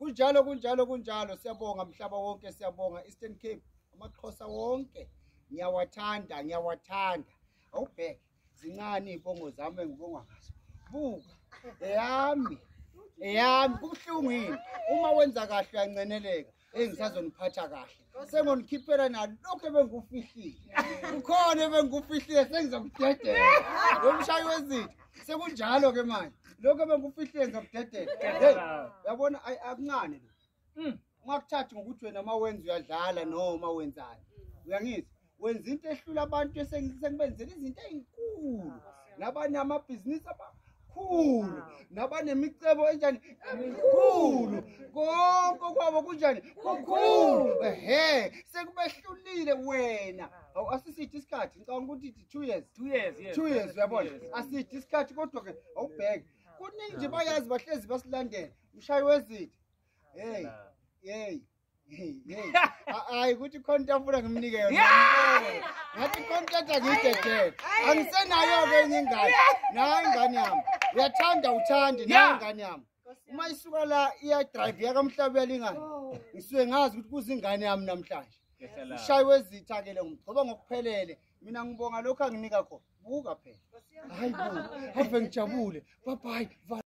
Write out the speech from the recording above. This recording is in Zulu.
Kunjalo, kunjalo, kunjalo. Siyabonga mhlaba wonke, siyabonga Eastern Cape, amaXhosa wonke. Ngiyawathanda, ngiyawathanda. Awubheke, zincane iy'bongo zami engibonga ngazo. Buka, eyami, eyami, kubuhlungu yini? Uma wenza kahle uyanceneleka. Engisazoniphatha kahle. Sengonikhiphela nalokho ebengikufihlile. Kukhona ebengikufihlile sengizokudedela. Lo mshayi wezitha. Sekunjalo ke manje. Lokho ebengikufihlile ngizokudedela. Hey, uyabona akuncane lo. Ungakuthathi ngokuthi wena uma wenza uyadlala noma wenzani. Uyangizwa? Wenza into ehlula abantu esengibenzela izinto ezinkulu. Nabanamabhizinisi abakhulu, nabanemicebo enjani emikhulu. Konke kwabo kunjani? Kukhulu. Ehhe, sekubehlulile wena. Awu asisithi isikhathi, ngicabanga ukuthi 2 years. 2 years, yes. 2 years uyabona. Asithi isikhathi kodwa ke awubheke. Kuningi nje bayazi bahlezi basilandela. Umshayi wezitha. Hey, hey. Hey, hey. Hayi ukuthi khona into afuna ngimnike yona. Ngathi khona into angiyidedele. Angisenayo ke enye ingane. Nayo ingane yami. Uyathanda uthande nayo ingane yami. Uma isuka la iya drive yakamhlaba uyalingana. Ngisuke ngazi ukuthi kuze ingane yami namhlanje. Ushayi wezitha ke le ngigcoba ngokuphelele. Mina ngibonga lokho anginika khona. Buka phela. Hayi bo. Ave ngijabule. Bye bye.